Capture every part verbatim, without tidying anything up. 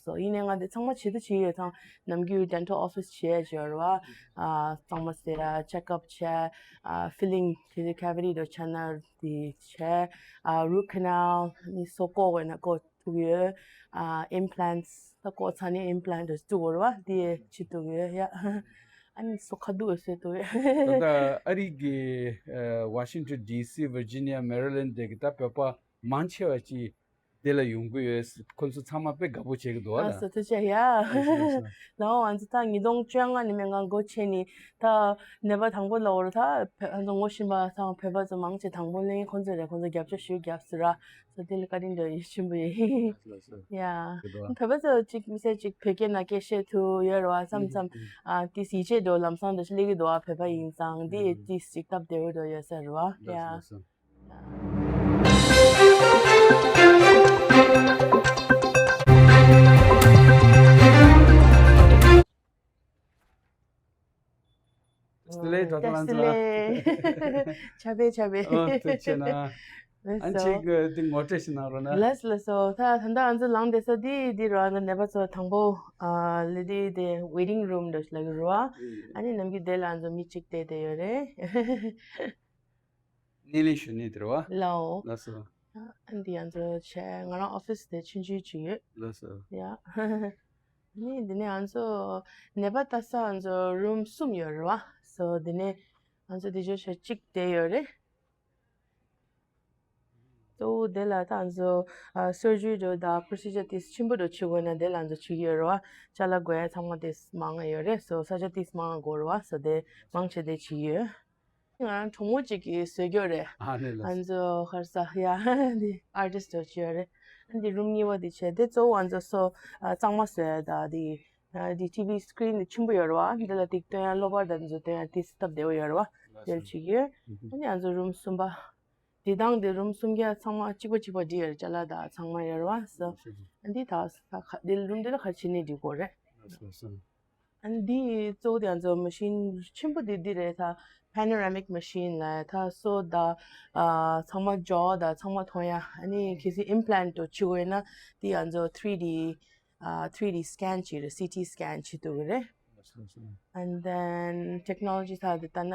སོ་ཡིན་ནའི་ང་འདི་ཚང་མ་བྱེད་དུ་བྱེད་ཡོད་ཙང་ནམ་རྒྱུན་dental office་བྱས་བྱས་ར་བ། ཨ་གཙང་མ་ཟེར་ཡ་check up་བྱས། ཨ་filling་དེ་cavity་དུ་ཆ་ན་དེ་བྱས། ཨ་root canal་ནི་སོ་ཀོ་བས་ན་ཀོ་ཐུག་ཡོད། ཨ་implants་ད་ཀོ་ཚ་ནི་implant་དུ་བཙུགས་བར་བ་དེ་བྱེད་ཐུག་ཡོད་ཡ། ཨ་ནི་སོ་ཁ་དུ་བས་སོ་ཐུག་ཡོད། ད་ལྟ་ཨ་རི་གི་ཨ་Washington D C Virginia Maryland་དེ་གི་ད་བོད་པ་མང་ཆེ་བ་ཅིག་དེ་ལ་ཡོང་གི་ཡོད། ཁོ་ཚོ་ཚང་མ་དཔེ་དགའ་པོ་བྱེད་ཀྱི་འདུག་ཨ་ལགས་སོ་ཐུགས་རྗེ་ཆེ་ཡ། ལགས་སོ་ལགས་སོ། ལའོ་ང་ཚོ་ད་ཉིས་སྟོང་བཅོ་ལྔ་ནས་མེད་ང་འགོ་བྱས་ནས་ད་ནད་པ་དང་པོ་ལ་འོར་ད་ང་ཚོ་ངོ་ཤེས་པ་ཚང་བོད་པ་ཚོ་མང་ཆེ་དང་པོ་ལེན་ཁོ་ཚོ་རེད་ཁོ་ཚོ་རྒྱབ་སྐྱོར་ཞུ་རྒྱབ་སུ་ར་སོ་དེ་ལ་བཀའ་དྲིན་འདོད་ཡིད་ཆེན་པོ་ཡིན། ལགས་སོ་ལགས་སོ། ཡ། དེ་འདྲ་བོད་པ་ཚོ་གཅིག་མི་ཚེ་གཅིག་བོད་སྐད་ན་སྐད་བཤད་ཐུབ་ཡོད་ར་བ་བསམ་བསམ་ཨ་ཏིས་ཡིད་ཆེས་འདྲ་ལམ་སང་འདྲ་ཞིག་སླེབས་ཀྱི་འདུག་ཨ་བོད་པ་ཡིན་ཙང་འདི་ཏིས་གཅིག་སྟབས་བདེ་བོ་འདྲ་ཡོད་ས་ར་བ་ཡ། ལགས་སོ་ལགས་སོ། བཀྲ་ཤིས་བདེ་ལེགས་ཌོག་ཊར་ལང་ཙི་ལགས། ཆ་བེ་ཆ་བེ། ཨོ་ཐུགས་རྗེ་ཆེ་གནང་། ལགས་ཨ་ནི་སོ། ཅིག་འདི་ངོ་སྤྲོད་ཞིག་གནང་རོགས་གནང་། ལགས་ལགས་སོ། ད་ད་ལྟ་ང་ཚོ་ལངས་བསྡད་ས་འདི་འདི་རོ་ཨ་ནི་ནད་པ་ཚོ་དང་པོ་ཨ་ལི་འདི་དེ་waiting room་འདྲ་ཞིག་ལ་གི་རོ་ཨ། ཨ་ནི་ནམ་རྒྱུན་དེ་ལ་ང་ཚོ་མི་གཅིག་བསྡད་བསྡད་ཡོད་རེད། སྣེ་ལེན་ཞུ་ནི་དེ་རེད་བ། ལའོ། ལགས་སོ། ཨ་འདི་ང་ཚོ་བྱས་ང་རང་ཨོ་ཕི་སི་དེ་ཆུང་ཆུང་ཅིག་ཡོད། ལགས་སོ། ཡ། ནི་འདི་ནས་ང་ཚོ་ནད་པ་ལྟ་ས་ང་ཚོ་རུམ་གསུམ་ཡོད་རེད་བ། སོ་འདི་ནས་ང་ཚོ་འདི་ཅོ་བྱས་གཅིག་བསྡད་ཡོད་རེད། གཙོ་བོ་དེ་ལ་ད་ང་ཚོ་surgery་འདྲ་དང་procedure་དེ་ཆེན་པོ་འདྲ་བྱེད་དགོས་ན་དེ་ལ་ང་ཚོ་བྱེད་ཀྱི་ཡོད་རེད་བ། ཅ་ལག་དགོས་ཡ་ཚང་མ་དེ་མང་ང་ཡོད་རེད། སོ་ས་ཆ་དེ་མང་ང་དགོས་རེད་བ། སོ་དེ་མང་ཆེ་དེ་བྱེད་ཀྱི་ཡོད། ང་རང་གྲོགས་མོ་གཅིག་གིས་བཟོས་ཀྱི་ཡོད་རེད། ཨ་ནི་ལགས། ང་ཚོ་ཧར་ས་ཡ་འདི་artist་འདྲ་བྱེད་ཡོད་རེད། འདི་རུམ་གཉིས་པ་དེ་བྱས་དེ་གཙོ་བོ་ང་ཚོ་སོ་གཙང་མ་བཟོ་ཡ་དང་དེ་དེ་T V screen་དེ་ཆེན་པོ་ཡོད་རེད་བ། འདི་ལ་དེ་སྟོན་ཡ་གློ་བུར་དང་དེ་ཚོ་སྟོན་ཡ་དེ་སྟབས་བདེ་བོ་ཡོད་རེད་བ། དེ་བྱེད་ཀྱི་ཡོད། ཨ་ནི་ང་ཚོ་རུམ་གསུམ་པ། དེ་དང་དེ་རུམ་གསུམ་ཀ་ཚང་མ་གཅིག་པ་གཅིག་པ་འདི་ཡོད་རེད། ཅ་ལག་དང་ཚང་མ་ཡོད་རེད་བ། སོ་ཨ་ནི་དེ་ད་ས་ཁ་དེ་རུམ་དེ་ལ་ཁ་ཕྱེ་ནས་འགྲིག་གོ་རེད། ཨ་ནི་འདི་གཙོ་བོ་དེ་ང་ཚོ་མ་ཤིན་ཆེན་པོ་དེ་འདི་རེད། ད་panoramic machine་ལ་ད་སོ་ད་ཨ་ཚང་མ་ཇོ་ད་ཚང་མ་མཐོང་ཡ། ཨ་ནི་གལ་སྲིད་implant་འདྲ་བྱེད་དགོས་ན་དེ་ང་ཚོ་three D ཨ་three D scan་བྱེད་རེད། C T scan་བྱེད་ཐུབ་ཀྱི་རེད། And then technology་ཐད་དེ་ལྟ་ན་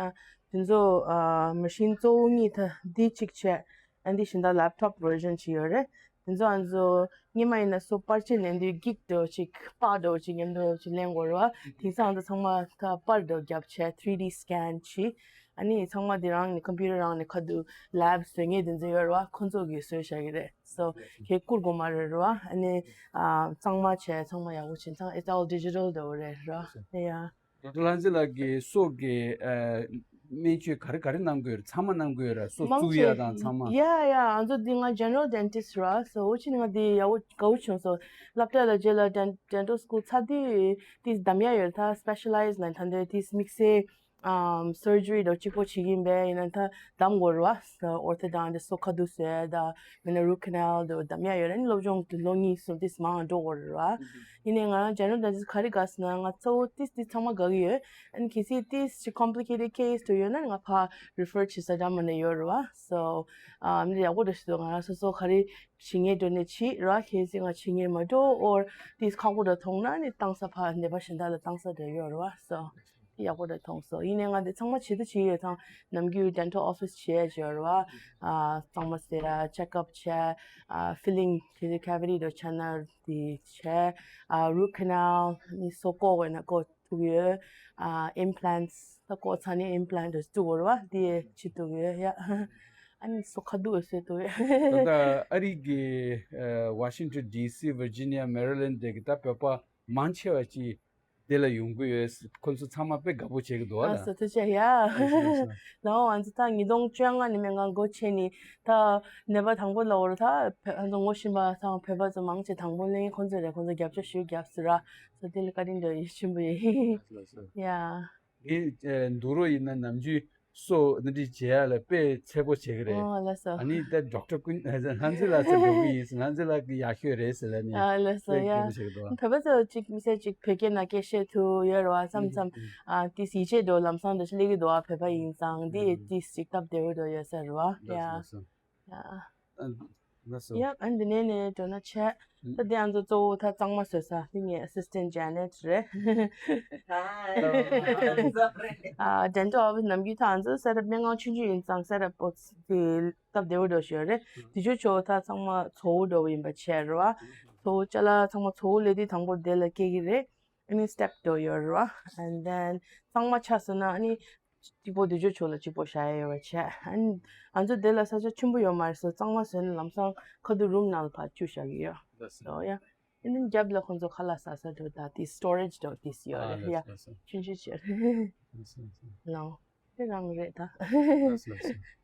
དེ་ཚོ་ཨ་machine་གཙོ་བོ་གཉིས་ད་འདི་གཅིག་བྱས། ཨ་འདི་བཞིན་ད་laptop version་ཅིག་ཡོད་རེད། དེ་ཚོ་ང་ཚོ་སྔོན་མ་ཡིན་ན་སོ་པར་ཆས་ལེན་དུས་འགྱིག་འདྲ་ཅིག་པར་འདྲ་ཅིག་མཉམ་དུ་ཅིག་ལེན་དགོས་རེད་བ། དེང་སང་ང་ཚོ་ཚང་མ་ད་པར་འདྲ་བརྒྱབ་བྱས་three D scan་བྱས། ཨ་ནི་ཚང་མ་དེ་རང་ནས་computer་རང་ནས་ཁ་ཐུག་lab་བཟོ་མཁན་དེ་ཚོ་ཡོད་རེད་བ། ཁོ་ཚོ་གིས་བཟོས་བཞག་གི་རེད། སོ་ཁྱེད་བསྐུར་དགོས་མ་རེད་རེད་བ། ཨ་ནི་ཨ་གཙང་མ་བྱས་ཚང་མ་ཡག་པོ་བྱས་ཙང་it's all digital་འདྲ་བོ་རེད་རེད་བ། ཡ། ཌོག་ཊར་ལང་ཙི་ལགས་ཀྱིས་སོ་གི་ཨ་སྨན་བཅོས་ག་རེ་ག་རེ་གནང་གི་ཡོད་རེད། ཚང་མ་གནང་གི་ཡོད་རེད། སོ་མང་བཙུགས་ཡ་ཆེ་དང་ཚང་མ། ཡ་ཡ་ང་ཚོ་འདི་ང་general dentist་རེད་བ། སོ་འོ་ཅི་ནི་ང་འདི་ཡག་པོ་དགའ་བོ་བྱུང་སོང་། སློབ་གྲྭ་ལ་རྗེས་ལ་dent- dental school་ཚར་དུས་དེ་གདམ་ཡ་ཡོད་རེད། ད་specialize་ལ་ད་འདི་དེ་དམིགས་བསལ་ཨམ་surgery་འདྲ་གཅིག་པོ་བྱེད་ཀྱི་ཡིན་པས། ཡིན་ན་ད་གདམ་དགོས་རེད་བ། orthodont་འདི་སོ་ཁ་ཐུག་བཟོས་ད་མིན་ན་root canal་འདྲ་གདམ་ཡ་ཡོད་རེད། ཨ་ནི་སློབ་སྦྱོང་དེ་ལོ་གཉིས་གསུམ་དེ་མང་འགྲོ་དགོས་རེད་བ། ཡིན་ནའི་ང་རང་general dentist་ག་རེ་དགའ་ཟེར་ན་ང་གཙོ་བོ་ཏིས་ཏིས་ཚང་མ་དགའ་གི་ཡོད། ཨ་ནི་གལ་སྲིད་ཏིས་ཅིག་complicated case་དུ་ཡོད་ན་ང་ཕར་refer་བྱེད་ས་འདྲ་མིན་ན་ཡོད་རེད་བ། So ཨམ་ནི་ཡག་པོ་འདྲ་ཞིག་འདུག་ང་རང་སོ་སོ་ག་རེ་བྱེད་ངེས་འགྲོ་ནས་བྱེད་ར། གལ་སྲིད་ང་བྱེད་ངེས་མ་འགྲོ་or་ཏིས་ཁག་པོ་འདྲ་མཐོང་ན་ནི་བཏང་ས་ཕར་ནད་པ་གཞན་དག་ལ་བཏང་ས་འདྲ་ཡོད་རེད་བ། So ཡག་པོ་འདྲ་མཐོང་སོང་། ཡིན་ནའི་ང་འདི་ཚང་མ་བྱེད་དུ་བྱེད་ཡོད་ཙང་ནམ་རྒྱུན་dental office་བྱས་བྱས་རེད་བ། ཨ་གཙང་མ་ཟེར་ཡ་check up་བྱས། ཨ་filling་དེ་cavity་འདྲ་ཆ་ན་དེ་བྱས། ཨ་root canal་ནི་སོ་ཀོ་བས་ན་ཀོ་ཐུག་ཡོད། ཨ་implants་ད་ཀོ་ཚ་ནི་implant་བཙུགས་དགོས་རེད་བ། དེ་བྱེད་ཐུག་ཡོད་ཡ། ཨ་ནི་སོ་ཁ་ཐུག་བས་སོ་ཐུག་ཡོད། ད་ལྟ་ཨ་རི་གི་ཨ་Washington D C Virginia Maryland་དེ་གི་ད་བོད་པ་མང་ཆེ་བ་ཅིག་དེ་ལ་ཡོང་གི་ཡོད། ཁོ་ཚོ་ཚང་མ་དཔེ་དགའ་པོ་བྱེད་ཀྱི་འདུག་ཨ་ལགས། ཨ་ས་ཐུགས་རྗེ་ཆེ་ཡ། ལགས་སོ་ལགས་སོ། ལའོ་ང་ཚོ་ད་ཉིས་སྟོང་བཅོ་ལྔ་ནས་མེད་ང་འགོ་བྱས་ནས་ད་ནད་པ་དང་པོ་ལ་འོར་ད་བོད་ང་ཚོ་ངོ་ཤེས་པ་ཚང་བོད་པ་ཚོ་མང་ཆེ་དང་པོ་ལེན་ཁོ་ཚོ་རེད། ཁོ་ཚོ་རྒྱབ་སྐྱོར་ཞུ་རྒྱབ་སུ་ར་སོ་དེ་ལ་བཀའ་དྲིན་འདོད་ཡིད་ཆེན་པོ་ཡིན། ལགས་སོ་ལགས་སོ། ཡ། ངས་ཨ་འདུག་རོགས་ཡིན་ན་ནམ་རྒྱུན་སོ་ནི་འདྲི་བྱེད་ཡ་ལ་དཔེ་འཚེར་པོ་བྱེད་ཀྱི་རེད། ཨོ་ལགས་སོ། ཨ་ནི་ད་ཌོག་ཊར་ཀུན་ལྷ་མཛེས་ལགས་ཚོ་འགྲོ་གི་ཡིན་ཟེར། ལྷ་མཛེས་ལགས་ཀྱི་ཡག་ཤོས་རེད་ཟེར་ལ་ནི་ཨ་ལགས་སོ་དཔེ་ཡ། དགའ་པོ་བྱེད་ཀྱི་འདུག་ཨ། བོད་པ་ཚོ་གཅིག་མི་ཚེ་གཅིག་བོད་སྐད་ནང་སྐད་བཤད་ཐུབ་ཡོད་རེད་བ་བསམ་བསམ། ཨ་དེ་ཡིད་ཆེས་འགྲོ་ལམ་སང་འདྲ་ཞིག་སླེབས་ཀྱི་འདུག་ཨ། བོད་པ་ཡིན་ཙང་འདི་ཨེ་ཏིས་ཅིག་སྟབས་བདེ་བོ་འགྲོ་ཡོད་ས་རེད་བ་ཡ། ལགས་སོ་ལགས་སོ། ཡ། ཨ། ལགས་སོ། ཡ། ཨ་ནི་འདི་ནས་ནས་འགྲོ་ན་བྱས། ད་དེ་ང་ཚོ་གཙོ་བོ་ད་གཙང་མ་བཟོ་ས་དེ་ངའི་assistant Janet རེད། ཨ་dental office ནམ་རྒྱུན་ད་ང་ཚོ་set up སྨན་ཁང་ཆུང་ཆུང་ཡིན་ཙང་set up དེ་སྟབས་བདེ་བོ་འགྲོ་ཞོར་རེད། དེ་ཆུ་ཆོ་ད་ཚང་མ་ཚོ་བོ་འགྲོ་བ་ཡིན་པ་བྱས་རེད་བ། ཚོ་བོ་ཅ་ལག་ཚང་མ་ཚོ་བོ་ལས་དུས་དང་པོ་དེ་ལ་སྐྱེ་གི་རེད། ཨ་ནི་step དོ་ཡོད་རེད་བ། And then གཙང་མ་ཆགས་སོང་ན་ཨ་ནི་གཅིག་པོ་དུས་ཆོས་ཆོས་ལ་གཅིག་པོ་བཞག་ཡ་ཡོད་པ་བྱས། ཨ་ནི་ང་ཚོ་དེ་ལ་ས་ཆ་ཆེན་པོ་ཡོད་མ་རེད་སོ། གཙང་མ་བཟོས་ན་ལམ་སང་ཁ་ཐུག་རུམ་ནང་ལ་ཕར་བཅུག་བཞག་གི་ཡོད། ལགས་སོ། ཡ། ཨ་ནི་རྒྱབ་ལ་ཁོང་ཚོ་ཁ་ལག་ཟ་ས་འགྲོ་ད་དེ་storage དོ་དེ་ཡོད་རེད། ཡ། ཆུང་ཆུང་བྱས། ལགས་སོ། ལགས་སོ། ལགས་སོ། ལའོ། དེ་རང་རེད་ད། ལགས་སོ། ལགས་སོ།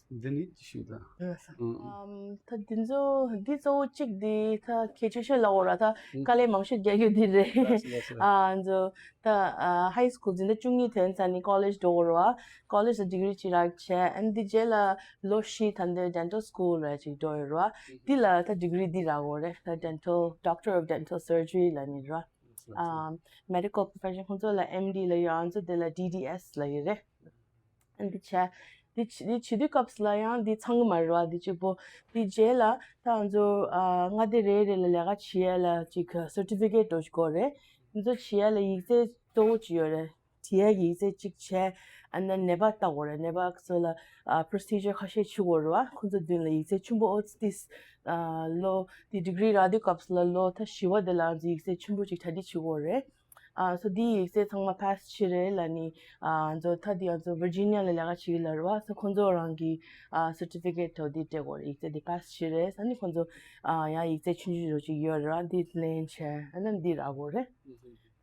འདི་ནི་ཅི་ཞིག་དང་། ད་འདི་ཚོ་འདི་གཙོ་བོ་གཅིག་འདི་ད་ཁྱེད་ཆོས་ཤོད་ལ་འོ་ར་ད་དཀའ་ལས་མང་ཤོས་རྒྱག་རྒྱུ་འདི་རེད། ཨ་ཚོ་ད་high school འཛིན་གྲྭ་བཅུ་གཉིས་ཐོན་ཚར་ནི་college འགྲོ་འོ་ར་college ལ་degree གཅིག་རག་བྱས། ཨ་འདི་རྗེས་ལ་ལོ་བཞི་ད་འདི་dental school ར་ཅིག་འགྲོ་ཡོད་ར། འདི་ལ་ད་degree འདི་རག་འོ་རེད། ད་dental doctor of dental surgery ལ་ནི་ར། medical profession ཁོང་ཚོ་ལ་M D ལ་ཡོད། ཨ་ཚོ་དེ་ལ་D D S ལ་ཡོད་རེད། འདི་བྱས། འདི་བྱེད་འདི་བྱེད་དུས་སྐབས་ལ་ཡང་འདི་ཚང་གི་མ་རེད་བ། འདི་གཅིག་པོ། འདི་རྗེས་ལ་ད་ང་ཚོ་མངའ་སྡེ་རེ་རེ་ལ་ལས་ཀ་བྱེད་ཡ་ལ་ཅིག་certificate འདྲ་ཞིག་དགོས་རེད། འདི་ཚོ་བྱེད་ཡ་ལ་ཡིག་ཚད་གཙོ་བོ་ཅིག་ཡོད་རེད། བྲིས་ཡ་ཡིག་ཚད་གཅིག་བྱས། ཨ་ནི་ནད་པ་ལྟ་དགོས་རེད། ནད་པ་ཚོ་ལ་procedure ཁ་ཤས་བྱེད་དགོས་རེད་བ། ཁོང་ཚོ་མདུན་ལ་ཡིག་ཚད་ཆེན་པོ་ཨོ་ཙི་ལོ་འདི་degree རག་དུས་སྐབས་ལ་ལོ་ད་བཞི་བ་དེ་ལ་ང་ཚོ་ཡིག་ཚད་ཆེན་པོ་ཅིག་གྲ་སྒྲིག་བྱེད་དགོས་རེད། ཨ་སོ་འདིའི་ཡིག་ཚད་ཚང་མ་pass བྱས་རེད་ལ་ནི། ཨ་ང་ཚོ་ད་འདི་ང་ཚོ་Virginia ལ་ལས་ཀ་བྱེད་ཀྱི་ལ་རེད་བ། སོ་ཁོང་ཚོ་རང་གི་ཨ་certificate དོ་འདི་སྤྲད་དགོས་རེད། ཡིག་ཚད་འདི་pass བྱས་རེད་ས་ནི་ཁོང་ཚོ་ཨ་ཡང་ཡིག་ཚད་ཆུང་ཆུང་རོ་ཅིག་ཡོད་རེད་བ། འདི་ལེན་བྱས་ཨ་ནི་འདི་རག་དགོས་རེད།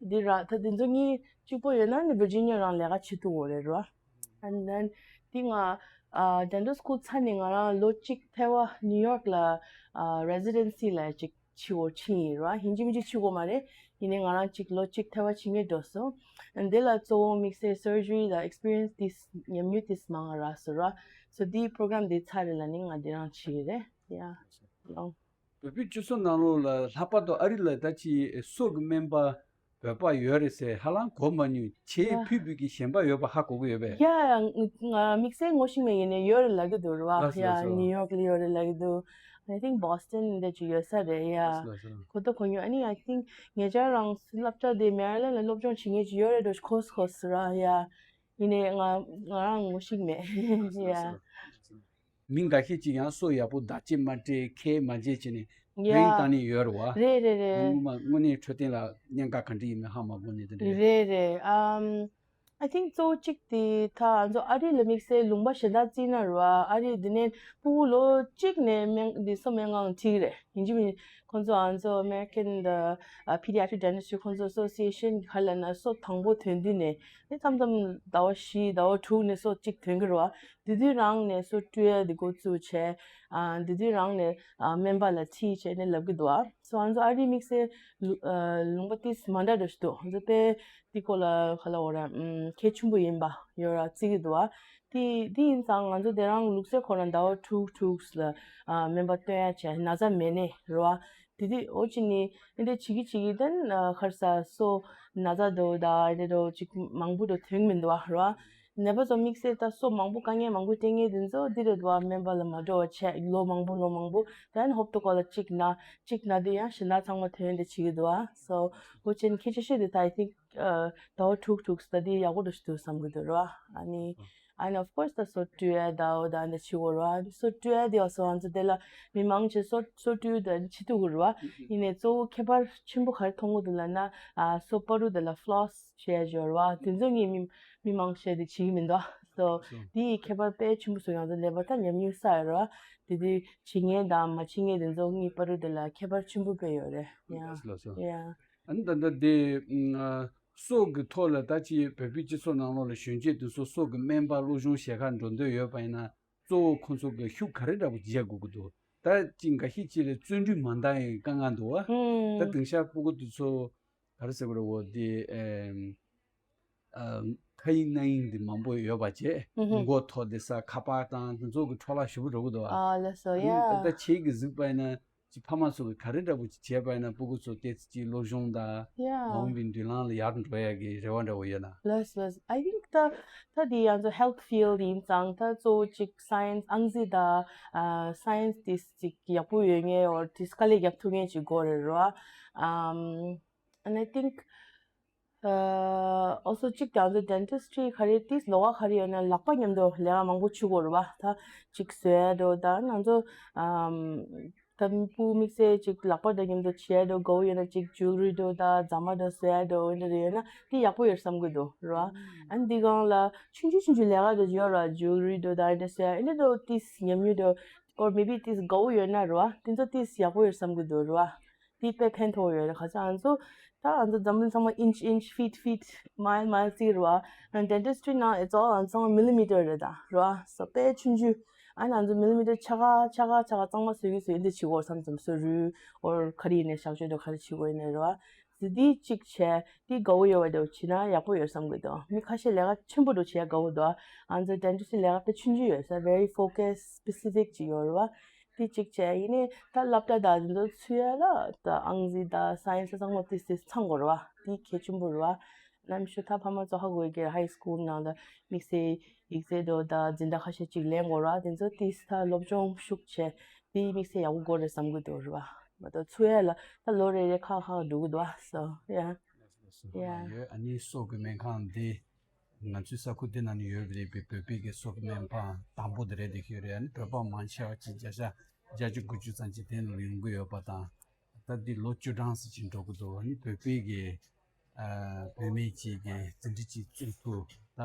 འདི་རག་ད་འདི་ཚོ་གཉིས་གཅིག་པོ་ཡོད་ན་ནི་Virginia རང་ལས་ཀ་བྱེད་ཐུབ་དགོས་རེད་རེད་བ། And then འདི་ང་ཨ་dental school ཚར་ནས་ང་རང་ལོ་གཅིག་ཐལ་བ་New York ལ་ཨ་residency ལ་ཅིག་ཕྱི་བོ་ཕྱིན་ཡིན་ར། ཡིན་གཅིག་མིན་གཅིག་ཕྱི་གོ་མ་རེད། ཡིན་ནའི་ང་རང་གཅིག་ལོ་གཅིག་ཐལ་བ་ཕྱིན་ངེས་འགྲོ་སོང་། འདི་ལ་གཙོ་བོ་དམིགས་བསལ་surgery ལ་experience དེ་ཉམས་མྱོང་དེ་མང་ང་རག་སོ་ར། So འདིའི་program དེ་ཚར་རེད་ལ་ནི་ང་འདི་རང་ཕྱི་གི་རེད། Yeah long། བོད་པའི་སྤྱི་ཚོགས་ནང་ལོགས་ལ་ལྷག་པར་དུ་ཨ་རི་ལ་ད་ཅི་སྲོག་གི་སྨན་པ་བོད་པ་ཡོད་རེད་ཟེར་ཧ་ལམ་གོ་མ་མྱོང་། ཁྱེད་ཕུད་ཕུད་ཀྱི་གཞན་པ་ཡོད་པ་ཧ་གོ་གི་ཡོད་པས། ཡ་ཡ་ང་དམིགས་བསལ་ངོ་ཤེས་མེད་ཡིན་ནའི་ཡོད་རེད་ལབ་ཀྱི་འདུག་རེད་བ། ལགས་སོ་ཡ་ལགས་སོ། New York ལ་ཡོད་རེད་ལབ་ཀྱི་འདུག I think Boston འདི་ཅིག་ཡོད་ས་རེད་ཡ། ལགས་སོ་ལགས་སོ། གོ་ཐོས་གོ་མྱོང་། ཨ་ནི་I think ངེད་ཅག་རང་སློབ་གྲྭ་དེ་Maryland ལ་སློབ་སྦྱོང་བྱེད་མཁན་ཅིག་ཡོད་རེད་འགྲོ་ཁོས་ཁོས་ར་ཡ། ཡིན་ནའི་ང་ང་རང་ངོ་ཤེས་མེད་ཡ། མི་འགའ་ཤས་ཀྱིས་ཡང་སོ་ཡག་པོ་བདག་གཅེས་མ་སྤྲད་ཁས་མ་འཇལ་བྱས་ནས་ཡ། བེང་བཏང་ནས་ཡོད་རེད་བ། རེད་རེད་རེད། ངོ་མ་དངོས་གནས་འཕྲོད་བསྟེན་ལ་གནད་འགག་ག་འདྲ་ཡིན་མིན་ཧ་མ་གོ་ནས་དེ་འདྲ་རེད། རེད་རེད། ཨམ། I think གཙོ་བོ་གཅིག་དེ་ད་ང་ཚོ་ཨ་རི་ལ་དམིགས་བསལ་ལུང་པ་གཞན་དག་བརྩིས་ན་རེད་བ། ཨ་རི་འདི་ནས་ཕྲུ་གུ་ལོ་གཅིག་ནས་སྨན་འདི་སོ་སྨན་ཁང་ཁྲིད་རེད། ཡིན་གཅིག་མིན་ཁོང་ཚོ་ང་ཚོ་American the Pediatric Dentistry ཁོང་ཚོ་Association ག་ལ་ན་སོ་དང་པོ་ཐོན་དུས་ནས་ནི་མཚམས་མཚམས་ཟླ་བ་བཞི་ཟླ་བ་དྲུག་ནས་སོ་གཅིག་ཐོན་གི་རེད་བ། དེ་དུས་རང་ནས་སོ་སྤྲོད་ཡ་དེ་འགོ་བཙུགས་བྱས། ཨ་དེ་དུས་རང་ནས་ཨ་སྨན་པ་ལ་ཁྲིད་བྱས་ནས་ལབ་གི་འདུག་ཨ། སོ་ང་ཚོ་ཨ་རིའི་དམིགས་བསལ་ལུ་ཨ་ལུང་པ་ཏིས་མ་འདྲ་འདྲ་ཞིག་འདུག་ང་ཚོ་དཔེ་དེ་སྐོར་ལ་ག་ལ་འོ་ར་ཨམ་གལ་ཆེན་པོ་ཡིན་པ་ཡོད་ར་བརྩི་གི་འདུག་ཨ། དེ་དེ་ཡིན་ཙང་ང་ཚོ་དེ་རང་ལུགས་སྲོལ་ཁོ་རང་ཟླ་བ་དྲུག་དྲུག་ལ་ཨ་སྨན་པ་སྟོན་ཡ་བྱས་ན་ཚ་མེད་ནས་རེད་བ། དེ་དུས་འོ་ཅི་ནི་ཨེ་འདྲ་བྱེད་ཀྱི་བྱེད་ཀྱི་དེ་ནི་ཁར་ས་སོ་ན་ཚ་འདྲ་བོ་དང་ཨེ་འདྲ་འདྲ་བོ་ཅིག་མང་པོ་འདྲ་ཐོན་མི་འདུག་བ་རེད་བ། ནད་པ་ཚོ་དམིགས་བསལ་ད་སོ་མང་པོ་དཀའ་ངལ་མང་པོ་སྤྲད་མཁན་དེ་ཚོ་འདི་རེད་འདུག་བ། སྨན་པ་ལ་མ་འགྲོ་བ་བྱས་ལོ་མང་པོ་ལོ་མང་པོ་ད་ནི་ཧོབ་ཏེ་ཁོ་ལ་གཅིག་ན་གཅིག་ན་དུས་ཡང་གཞན་དག་ཚང་མ་ཐོན་དེ་བྱེད་ཀྱི་འདུག་བ། སོ་འོ་ཅན་ཁྱེད་ཆ་ཤས་དེ་ད་I think ཟླ་བ་དྲུག་དྲུག་ད་དེ་ཡག་པོ་འདྲ་ཞིག་འདུག་བསམ་གྱི་འདུག་རེད་བ། ཨ་ནི་ཨ་ནི་of course ད་སོ་བཀྲུ་ཡ་ད་འོ་ད་འདི་བྱེད་དགོས་རེད་བ། སོ་བཀྲུ་ཡ་དེ་ཡང་སོ་ང་ཚོ་དེ་ལ་མི་མང་ཆེ་སོ་སོ་བཀྲུ་ད་བྱེད་ཐུབ་ཀྱི་རེད་བ། ཡིན་ནའི་གཙོ་བོ་ཁྱད་པར་ཆེན་པོ་ག་རེ་མཐོང་གི་འདུག་ལབ་ན་ཨ་སོ་བར་དུ་དེ་ལ་floss བྱས་སྦྱོར་བ་དེ་ཚོ་ངས་མི་མི་མང་ཤས་དེ་བྱེད་ཀྱི་མི་འདུག་སོ་དེ་ཡི་ཁྱད་པར་དཔེ་ཆེན་པོ་སོ་ང་ཚོ་ནད་པ་ད་ཉམས་མྱོང་བསགས་ཡོད་རེད་བ། དེ་དུས་བྱེད་མཁན་དང་མ་བྱེད་མཁན་དེ་ཚོ་གཉིས་བར་དུ་དེ་ལ་ཁྱད་པར་ཆེན་པོ་དཔེ་ཡོད་རེད་ཡ། ལགས་སོ། ཡ། ཨ་ནི་ད་ལྟ་དེ་སྲོག་གི་ཐོག་ལ་ད་ཅི་བོད་པའི་སྤྱི་ཚོགས་ནང་ལོགས་ལ་གཞོན་སྐྱེས་དེ་ཚོ་སྲོག་གི་སྨན་པ་སློབ་སྦྱོང་བྱེད་གར་འགྲོ་འདོད་ཡོད་པ་ཡིན་ན་གཙོ་བོ་ཁོང་ཚོ་གི་ཤུགས་ག་རེ་འདྲ་པོ་བརྒྱབ་དགོས་ཀྱི་འདུག་ད་ཅི་འགའ་ཤས་ཅིག་ལ་བརྩོན་འགྲུས་མ་འདང་ཡང་དཀའ་ངལ་འདུག་བ། ད་དེང་སང་སྤུ་གུ་དེ་ཚོ་ག་རེ་ཟེར་དགོས་རེད་འོ་དེ་ཨ་ཁ་ཡིན་སྣ་ཡིན་དེ་མང་པོ་ཡོད་པ་བྱས་མགོ་ཐོག་དེ་ས་ཁ་པར་དང་དེ་ཚོ་གི་འཕྲོ་བརླག་ཞེ་པོ་འགྲོ་གི་འདུག་བ། ཨ་ལགས་སོ་ཡ། ད་ཁྱེད་ཀྱི་གཟིགས་པ་ཡིན་ན་ ཕ་མ་ཚོ་གི་ག་རེ་འདྲ་པོ་ཅིག་བྱས་པ་ཡིན་ན་སྤུ་གུ་ཚོ་ཏོག་ཙམ་ཅིག་སློབ་སྦྱོང་དང་མ་འོངས་པའི་མདུན་ལམ་ལ་ཡར་འགྲོ་ཡ་གི་རེ་བ་འདྲ་པོ་ཡོད་ན། ལགས་ལགས། I think ད་ད་དེ་ང་ཚོ་health field ཡིན་ཙང་ད་གཙོ་བོ་ཅིག་science ཨང་རྩིས་དང་science དེ་ཅིག་ཡག་པོ་ཡོད་མཁན་or དེ་དཀའ་ལས་རྒྱབ་ཐུབ་མཁན་ཅིག་དགོས་རེད་རོ། Um, and I think ཨ། ཨོ་སོ་གཅིག་དང་ང་ཚོ་dentistry ག་རེ་ཏིས་ལོགས་ཀ་ག་རེ་ཡོད་ན་ལག་པ་མཉམ་དུ་ལས་ཀ་མང་པོ་བྱེད་དགོས་རེད་བ། ད་གཅིག་བཟོ་ཡ་འགྲོ་ད་ང་ཚོ་ཨམ། ད་སྤུ་དམིགས་བསལ་གཅིག་ལག་པ་དང་མཉམ་དུ་བྱེད་ཡ་འགྲོ་དགའ་བོ་ཡོད་ན་གཅིག་jewellery འགྲོ་ད་རྫ་མ་འགྲོ་བཟོ་ཡ་འགྲོ་འདྲ་འདྲ་ཡོད་ན་དེ་ཡག་པོ་ཡོད་བསམ་གི་འདུག་རེད་བ། ཨ་ནི་འདི་སྒང་ལ་ཆུང་ཆུང་ཆུང་ཆུང་ལས་ཀ་འགྲོ་ཡོད་ར་jewellery འགྲོ་ད་འདྲ་བཟོ་ཡ་འདྲ་འགྲོ་ཏིས་ཉམས་མྱོང་འགྲོ་or maybe ཏིས་དགའ་བོ་ཡོད་ན་རེད་བ། དེ་ཚོ་ཏིས་ཡག་པོ་ཡོད་བསམ་གི་འདུག་རེད་བ། དེ་དཔེ་ཕན་ཐོགས་ཡོད་རེད། ཁ་ཅིག་ང་ཚོ་ད་ང་ཚོ་འཛམ་གླིང་ཚང་མ་inch inch feet feet mile mile ཟེར་རེད་བ། dentistry ནང་it's all ང་ཚོ་ཚང་མ་millimeter རེད་ད་རེད་བ། སོ་དཔེ་ཆུང་ཆུང་ཨ་ནི་ང་ཚོ་millimeter ཆ་ག་ཆ་ག་ཆ་ག་གཙང་མ་བཟོ་གི་བཟོ་ཡི་འདི་བྱེད་དགོས་བསམ་ཙམ་བཟོ་རུལ་or ག་རེ་ཡིན་ནའི་གཤག་བཅོས་དང་ག་རེ་བྱེད་དགོས་ཡིན་ནའི་རེད་བ། ཟི་འདི་གཅིག་བྱས་འདི་དགའ་བོ་ཡོད་བ་འདྲ་བོ་བྱེད་ན་ཡག་པོ་ཡོད་བསམ་གི་འདུག་མི་ཁ་ཤས་ལས་ཀ་ཆེན་པོ་འདྲ་བོ་བྱེད་ཡ་དགའ་བོ་འདུག་ང་ཚོ་dentistry ལས་ཀ་དཔེ་ཆུང་ཆུང་ཡོད་ས་very focus specific ཅིག་ཡོད་རེད་བ། དེ་གཅིག་བྱས་ཡིན་ནའི་ད་སློབ་གྲྭ་དང་དེ་ཚོ་ཚུད་ཡ་ལ་ད་ཨང་རྩིས་དང་science ཚང་མ་དེ་དེ་ཚང་དགོས་རེད་བ། དེ་གལ་ཆེན་པོ་རེད་བ། ནམ་ཞུ་ད་ཕ་མ་ཚོ་ཧ་གོ་གི high school ནང་ལ་དམིགས་བསལ་ཡིག་ཚད་དོ་ད་འཛིན་གྲྭ་ཁ་ཤས་ཅིག་ལེན་དགོས་རེད་བ། དེ་ཚོ་དེ་ད་སློབ་སྦྱོང་ཤུགས་ཆེ་དེ་དམིགས་བསལ་ཡག་པོ་དགོས་རེད་བསམ་གི་འདུག་རེད་བ། མ་གཏོགས་ཚུད་ཡ་ལ་ད་ལོ་རེ་རེ་ཁག་ཁག་འགྲོ་གི་འདུག་བ། so yeah yeah ཡོད། ཨ་ནི་སོག་གི་སྨན་ཁང་འདི། ང་ཚོའི་ས་ཁུལ་འདི་ནང་ནས་ཡོད་པ་རེད་པའི་བོད་པའི་གི་སོག་སྨན་པ་དང་པོ་དེ་རེད་འདི་ཤོད་རེད། ཨ་ནི་བོད་པ་མང་ཆེ་བ་ཅིག་བརྒྱ་ཆ་བརྒྱད་ཅུ་དགུ་བཅུ་ཙམ་ཅིག་དེ་ནང་ལ་ཡོང་གི་ཡོད་པ་དང་། ད་འདི་ལོ་བཅུ་གྲངས་ཙམ་ཅིག་འགྲོ་གི་འདུག་ཨ་ནི་བོད་པའི་གི་ཨ་བུད་མེད་ཅིག་གི་འཛིན་གྲྭ་ཅིག་བཙུགས་ཐུབ་ད།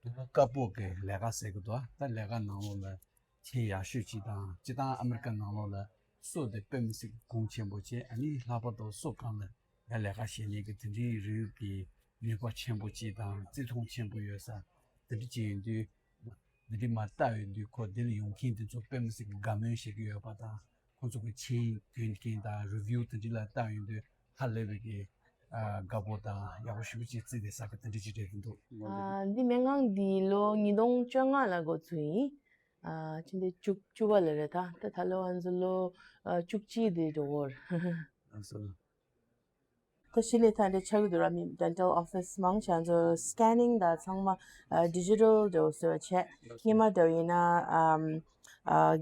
དུ་བ་དཀར་པོ་གི་ལས་ཀ་ཟེར་གི་འདུག་ད་ལས་ཀ་ནང་ལོགས་ལ་ཆེས་ཡག་ཤོས་ཅིག་དང་སྤྱིར་བཏང་ཨ་མི་རི་ཀ་ནང་ལོགས་ལ་སོག་དེ་དཔེ་མི་སྲིད་གོང་ཆེན་པོ་བྱས། ཨ་ནི་ལྷག་པར་དུ་སོག་སྒང་ལ་ཡང་ལས་ཀ་བྱེད་ནས་ཀྱི་དེ་འདྲའི་རིགས་ཀྱི་ནུས་པ་ཆེན་པོ་ཅིག་དང་བརྩི་མཐོང་ཆེན་པོ་ཡོད་ས་དེ་འདྲ་ཅིག་ཡིན་དུས། འདི་འདྲའི་མར་བལྟ་ཡོང་དུས་ཁོ་འདི་ལ་ཡོང་མཁན་དེ་ཚོ་དཔེ་མི་སྲིད་ཀྱི་དགའ་མོས་བྱེད་ཀྱི་ཡོད་པ་དང་། ཁོང་ཚོ་གི་མཆན་འདོན་མཁན་དང་review དེ་འདྲ་ལ་བལྟ་ཡོང་དུས་ཧ་ལས་པའི་གི་ཨ་དགའ་པོ་དང་ཡག་པོ་ཞེ་པོ་ཅིག་བརྩིས་ཏེ་ཟ་གི་དེ་འདྲ་ཅིག་རེད་འདུག་ཨ། འདི་སྨན་ཁང་འདི་ལོ་ཉིས་སྟོང་བཅོ་ལྔ་ལ་འགོ་ཚུགས་ཡིན། ཨ། ཕྱི་ཟླ་བཅུ་བཅུ་པ་ལ་རེད་ད། ད་ད་ལོ་ང་ཚོ་ལོ་ཨ་བཅུ་གཅིག་དེ་འགྲོ་གི་ཡོད་རེད། ཨ་སོ། ད་གཞི་ནས་ད་འདྲ་ཆགས་ཀྱི་འདུག་ར། མི་dental office མང་ཆེ་ང་ཚོ་scanning དང་ཚང་མ་ཨ་digital དུ་བཟོས་བྱས། སྔོན་མ་དུ་ཡིན་ན་ཨམ་ཨ་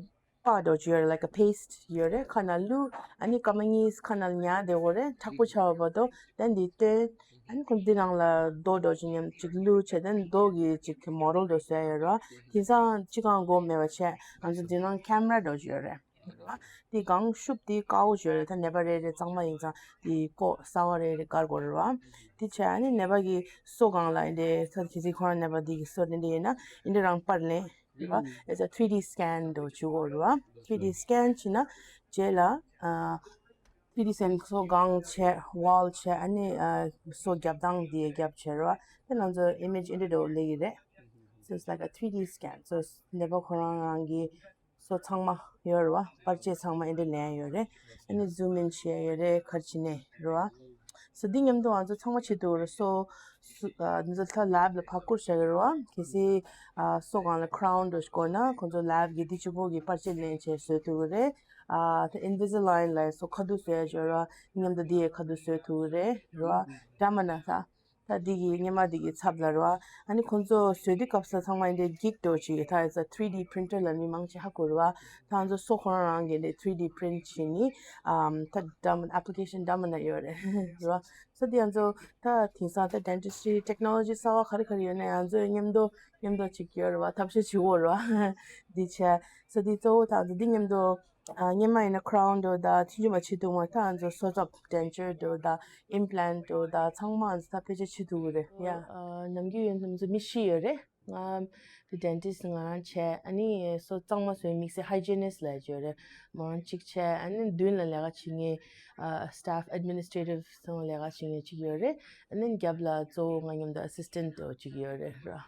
པར་འདྲ་ཅིག་ཡོད་རེད། like a paste ཡོད་རེད། ཁ་ནང་བླུགས། ཨ་ནི་སྐར་མ་གཉིས་ཁ་ནང་ཉར་བསྡད་དགོས་རེད། མཁྲེགས་པོ་ཆགས་པ་བར་དུ་ད་འདི་བཏོན། ཨ་ནི་ཁོ་འདི་ནང་ལ་རྡོ་འདྲ་ཅིག་མཉམ་ཅིག་བླུགས་བྱས། ད་རྡོ་གི་ཅིག་model འདྲ་བཟོས་ཡོད་རེད། དེང་སང་ཅི་གང་དགོས་མེད་པ་བྱས། ང་ཚོ་འདི་ནང་camera འདྲ་ཅིག་ཡོད་རེད། རེད་བ། དེ་གང་ཤུབས་དེ་དཀར་པོ་བྱོས་རེད། ད་ནད་པ་རེ་རེ་གཙང་མ་ཡིན་ཙང་དེ་ཀོ་གསར་པ་རེ་རེ་བཀར་དགོས་རེད་བ། དེ་བྱས་ཨ་ནི་ནད་པ་གི་སོ་སྒང་ལ་འདི་འདྲའི་ཚ་གི་ཚིག་ཁོ་རང་ནད་པ་དེ་གི་སོ་དེ་འདྲ་ཡིན་ན་འདི་འདྲ་རང་པར་ལེན་རེད་བ། ཨེ་ཙ་three D scan འདྲ་བྱེད་དགོས་རེད་བ། three D scan བྱས་ན་རྗེས་ལ་ཨ་three D scan སོ་སྒང་བྱས་wall བྱས་ཨ་ནི་ཨ་སོ་རྒྱབ་སྟངས་དེ་རྒྱབ་བྱས་རེད་བ། དེ་ང་ཚོ་image འདི་འདྲ་སླེབས་ཀྱི་རེད། So it's like a three D scan. So ནད་པ་ཁོ་རང་རང་གི་སོ་ཚང་མ་ཡོད་རེད་བ། པར་ཆས་ཚང་མ་ཨེ་འདྲ་ལེན་ཡོད་རེད། ཨ་ནི་zoom in བྱས་ཡོད་རེད། ག་རེ་བྱས་ནས་རེད་བ། སོ་འདི་མཉམ་དུ་ང་ཚོ་ཚང་མ་བྱེད་ཐུབ་རེད། སོ་སོ་ཨ་འདི་ཚོ་ད་lab ལ་ཕར་བསྐུར་བྱ་གི་རེད་བ། གལ་སྲིད་ཨ་སོ་སྒང་ལ་crown འདྲ་ཞིག་དགོས་ན་ཁོང་ཚོ་lab གི་འདི་གཅིག་པོ་གི་པར་ཆས་ལེན་བྱས་བཟོ་ཐུབ་ཀྱི་རེད། ཨ་ད་Invisalign ལ་སོ་ཁ་ཐུག་བཟོ་ཡ་ཅིག་ཡོད་རེད་བ། མཉམ་དུ་འདི་ཡི་ཁ་ཐུག་བཟོ་ཐུབ་ཀྱི་རེད་རེད་བ། འདྲ་མ་ན་ད། ད་འདི་གི་སྔོན་མ་འདི་གི་ཚབ་ལ་རེད་བ། ཨ་ནི་ཁོང་ཚོ་བཟོ་དུས་སྐབས་སུ་ཚང་མ་འདི་འགྱིག་འདྲ་ཅིག་ད་ཨེ་ཙ་three D printer ལ་མི་མང་ཆེ་ཧ་གོ་རེད་བ། ད་ང་ཚོ་སོ་ཁོ་རང་རང་གི་འདི་three D print བྱེད་ནི་ཨམ་ད་འདྲ་མ་application འདྲ་མ་ན་ཡོད་རེད་རེད་བ། སོ་འདི་ང་ཚོ་ད་དེང་སང་ད་dentistry technology གསར་བ་ག་རེ་ག་རེ་ཡོད་ན་ང་ཚོ་མཉམ་དུ་མཉམ་དུ་ཅིག་ཡོད་རེད་བ། ཐབས་ཤེས་བྱེད་དགོས་རེད་བ། འདི་བྱས་སོ་འདི་གཙོ་བོ་ད་ང་ཚོ་འདི་མཉམ་དུ། ཨ་སྔོན་མ་ཡིན་ན་crown འདྲ་ད་ཐུན་ཇུ་མ་བྱེད་ཐུབ་མ་ད་ང་ཚོ་སོ་ཚབ་denture འདྲ་ད་implant འདྲ་ད་ཚང་མ་ང་ཚོ་ད་ཕལ་ཆེར་བྱེད་ཐུབ་ཀྱི་རེད་ཡ། ཨ་ནམ་རྒྱུན་ཡོད་ཚོ་མི་བཞི་ཡོད་རེད། ང་དེ་dentist ང་རང་བྱས། ཨ་ནི་སོ་གཙང་མ་བཟོ་དམིགས་བསལ་hygienist ལ་ཡོད་རེད། མོ་རང་གཅིག་བྱས། ཨ་ནི་མདུན་ལ་ལས་ཀ་བྱེད་མཁན་ཨ་staff administrative ཚང་ལས་ཀ་བྱེད་མཁན་གཅིག་ཡོད་རེད། ཨ་ནི་རྒྱབ་ལ་གཙོ་བོ་ང་མཉམ་དུ་assistant འདྲ་གཅིག་ཡོད་རེད་ར།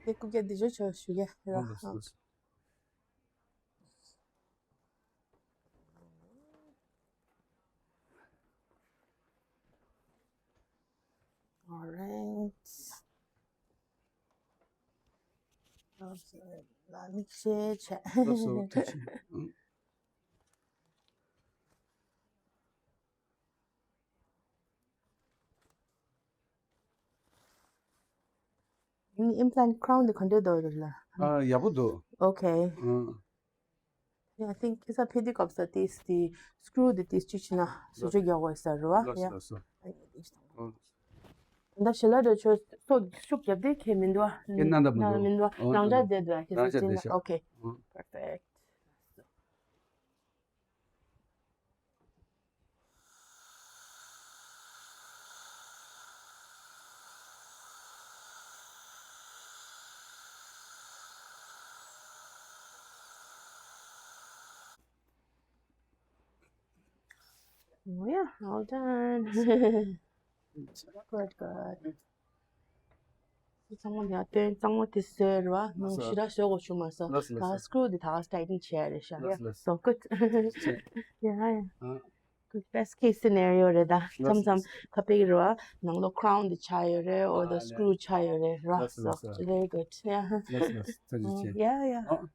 དེ་རྐུབ་བཀྱག་འདི་ཅོག་ཆོག་ཞུ་གི་ར། ཨོ་ལགས་སོ། མིག་ཤེལ་བྱས། ལགས་སོ། ཐུགས་རྗེ་ཆེ། ཨང་། ཨིམ་པ་ལན་ཁི་རའུན་དེ་ག་འདྲས་འདུག་ལ། ཨ། ཡག་པོ་འདུག Okay. ཨང་། Yeah, I think ཁ་སང་ཕེབས་དུས་སྐབས་སུ་ཏིས་དེ་སི་ཀུ་རུ་དེ་ཏིས་གཅིག་བྱས་ན་བཟོ་བཅོས་རྒྱག་དགོས་ས་རེད་བ། ལགས་སོ། Yeah. ལགས་སོ། ཨང་། ད་ཞལ་ལག་དེ་ཚོ་སོ་ཤུགས་རྒྱབ་དེ་ཁྱེར་མི་འདུག་བ། ཁྱེར་གནང་ད་མི་འདུག་མི་འདུག་བ། ཨོ། རང་འཇགས་བསྡད་འདུག་ཁྱེད་རང་ཚོ་འཇགས་བསྡད་ཤག Okay. ཨང་། Perfect. Oh yeah, all done. Good, good. ཚང་མ་ཡར་ཐོན། གཙང་མ་དེ་བཟོས་རེད་བ། ལགས་སོ། ནང་ཞེ་དྲག་བཟོ་དགོས་བྱུང་མ་སོང་། ལགས་སོ། ད་ལགས་སོ། སི་ཀུ་རུ་དེ་ད་ཊའི་ཊན་བྱས་རེད་ཤག་ལགས་སོ། Yeah, ལགས་སོ། So good. ཅེ། Yeah, yeah. ཨ། Good, best case scenario རེད་ད། མཚམས་མཚམས་ཁ་པེག་རེད་བ། ནང་ལོགས་ཁི་རའུན་དེ་ཆགས་ཡོད་རེད། or the ཨ་ལས། སི་ཀུ་རུ་ཆགས་ཡོད་རེད་ར། ལགས་སོ། So ལགས་སོ། Very good. Yeah. ལགས་སོ། ལགས་སོ། ཐུགས་རྗེ་ཆེ། Yeah, yeah. ཨོ།